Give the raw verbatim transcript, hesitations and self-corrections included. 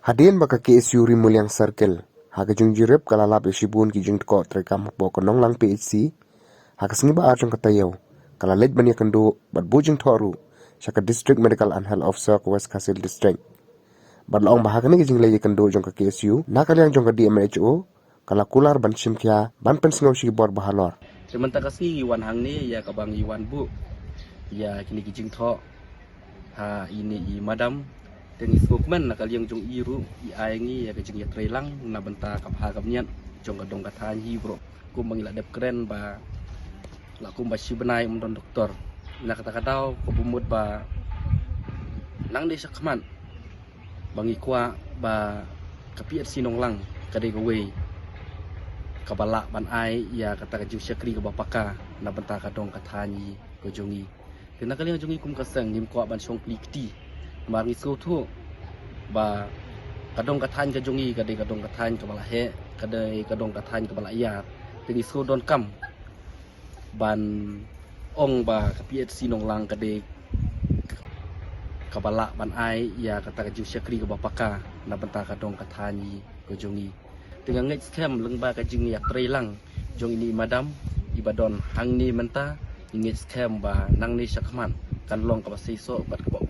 Hadien ba ka K S U Ri Muliang Circle ha ka jingjurip ka la lap ïa shibun ki jingtkoh treikam hapoh ka Nonglang P H C, ha ka sngi ba ar jong ka taïew ka la leit ban ïakynduh bad buh jingthoh ruh sha ka District Medical and Health Officer ka West Khasi Hills District. Bad la ong ba ha kane ka jingleit ïakynduh jong ka K S U na ka liang jong ka D M H O ka la kular ban shim khia ban pynsngew sha ki bor ba halor. Te mynta ka sngi ngi wan hangne ïa kaba ngi wan buh ïa kine ki jingthoh ha ine i madam. Te ngi sngewkmen na ka liang jong i ruh i ai ngi ïa ka jingïatreilang na bynta ka bha ka bniat jong ka dong ka thaiñ hi bro. Kumba ngi la dep kren ba la kumba shi bnai ym don doktor. Na kata ka daw ka bym mut ba nangne shakhmat ba ngi kwah ba ka P H C Nonglang ka dei kawei kaba lah ban ai ïa kata ka jingshakri kaba paka na bynta ka dong ka thaiñ hi ka jong ngi. Te na ka liang jong ngi kum ka seng ngim kwah ban shong plie kti. Namar ngi sngewthuh ba ka dong ka thaiñ ka jong ngi ka dei ka dong ka thaiñ kaba la heh, ka dei ka dong ka thaiñ kaba la ïar. Te ngi sngewdonkam ban ong ba ka P H C Nonglang ka dei kaba lah ban ai ïa kata ka jingshakri kaba paka na bynta ka dong ka thaiñ hi ka jong ngi. Te nga ngeit skhem lyngba ka jingïatreilang jong ine i madam iba don hangne mynta, nga ngeit skhem ba nangne shakhmat kan long kaba seisoh bad kaba